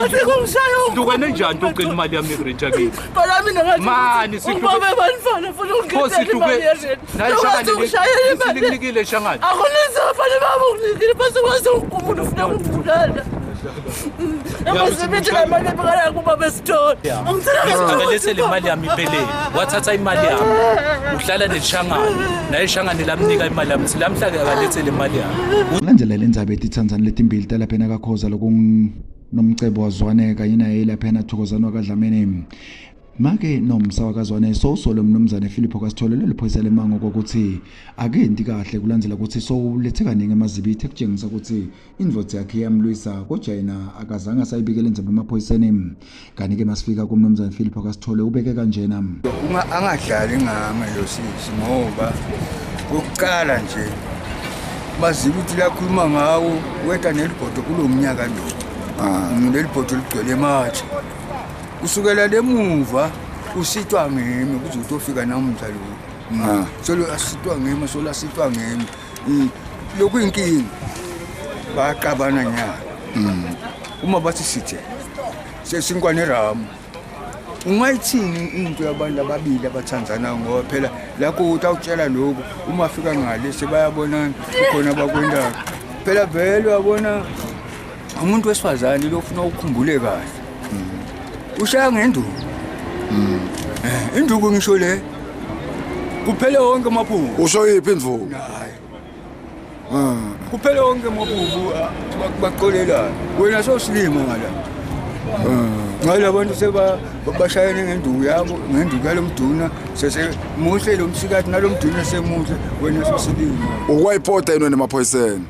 Sihlukene njani ucela imali yami yekurent yakini? Phela mina ngathi Mani, sihluke- ungibambe bantwana futhi Pho ungikhiphele sihluke imali yerent. naye Ungathi ungishayele imali. Sikunikile shangane. Akunenza mfana baba unginikile bese kwaze umuntu ufuna ukungibulala. Engizimithi la mali ebekala kuba besithole. Angithela Akalethe le mali yami iphelele. Wathatha imali yami. Uhlala neshangane. Naye shangane lamnika imali yami. Lamhla ke akalethe le mali yami. Kulandela le ndzaba etitsandzani letimbili talaphena kaKhoza lokunguNomcebo waZwane kanye naye laphena Thokozani wakaDlamini. Make nomsa wakaZwane sowusole umnumzane Philip kaSithole leli phoyisa lemango kokuthi akenti kahle kulandzela ukuthi sowulethe kaningi emazibithe ekutshengisa ukuthi indvodza yakhe iyamlwisa kodwa yena akazange asayibikele indzaba emaphoyiseni. Kanti-ke masifika kumnumzane Philip kaSithole ubeke kanjena. Angadlali ngami lo sisi ngoba kokuqala nje baziba ukuthi lakhuluma ngawo weta nelibhodo kulo mnyaka lo. Ah. Leli bhodo ligcwele ematshe. Kusukela lemuva usitwa ngimi kuze utofika namuhla lo. Ah. Solo asitwa ngimi solo asitwa ngimi. Lokhu inkinga. Bayaqabana nyaka. Uma bathi sithe sesinkwa neramu ungayithini into yabantu ababili abathandzanayo ngoba phela lakho uthi awutshela lokhu uma fika ngale sebayabonana kukhona abakwendayo phela vele uyabona umuntu wesifazane lo ufuna ukukhumbule kahle ushaya ngenduku Eh, induku ngisho le kuphele wonke amaphuphu usho yiphi indvuku hayi kuphele wonke amaphuphu baqolelana wena sowusilima ngala ngala abantu seba bashayene ngenduku yabo ngenduku yalo mduna sese muhle lo msikati nalo mduna semuhle wena sowusilima ukwayipota yini wena emaphoyiseni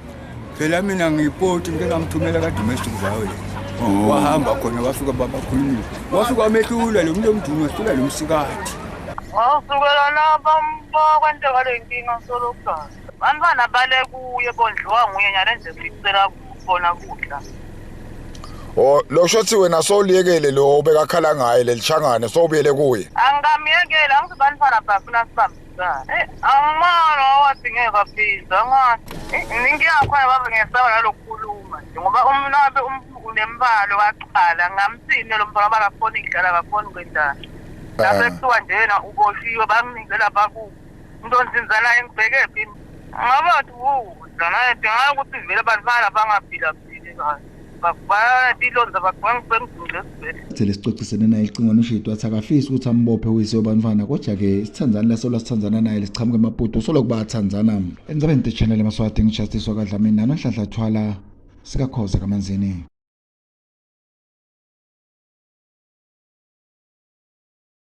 phela mina ngiyipoti ngike ngamthumela ka-domestic violence Oh. wahamba khona wafika babakhulumile wafika wamehlula lo muntu omduna wahlula lo msikati Ngawusukela lapha kwenteka le nkinga solokuqala. Bantwana bale kuye bondliwa nguye nyale nje sicela kubona kudla. Oh lo shothi wena sowuliyekele lo obekakhala ngaye lelishangane sowubuyele kuye. Angikamyekeli angithi bantwana bafuna sibambisane. Eh angimana wathi ngeke aphinde angathi. Eh ngiyakhona baba ngesaba nalokukhuluma nje ngoba umnabe unembalo waqala ngamthini lo mfana bakakhona idlala akakhona kwendaba. Lapho kuthiwa njena uboshiwe banginike lapha ku Ntonzinza naye ngibheke phi? Ngaba wathi wudla naye dinga ukuthi vele abantu bala bangaphila phili kahle. Batilonza bagcwangibengidlule esibhedlela. Sele sicocisene naye ecingweni uShidi wathi akafisi ukuthi ambophe uyise wabantwana kodwa-ke isithandzani leso lasithandzana naye lesichamuka emaputo solo kuba athandzana. Endzabeni The Channel emaswati ngiJustice wakaDlamini naNonhlanhla Thwala sikaKhoza kaManzini.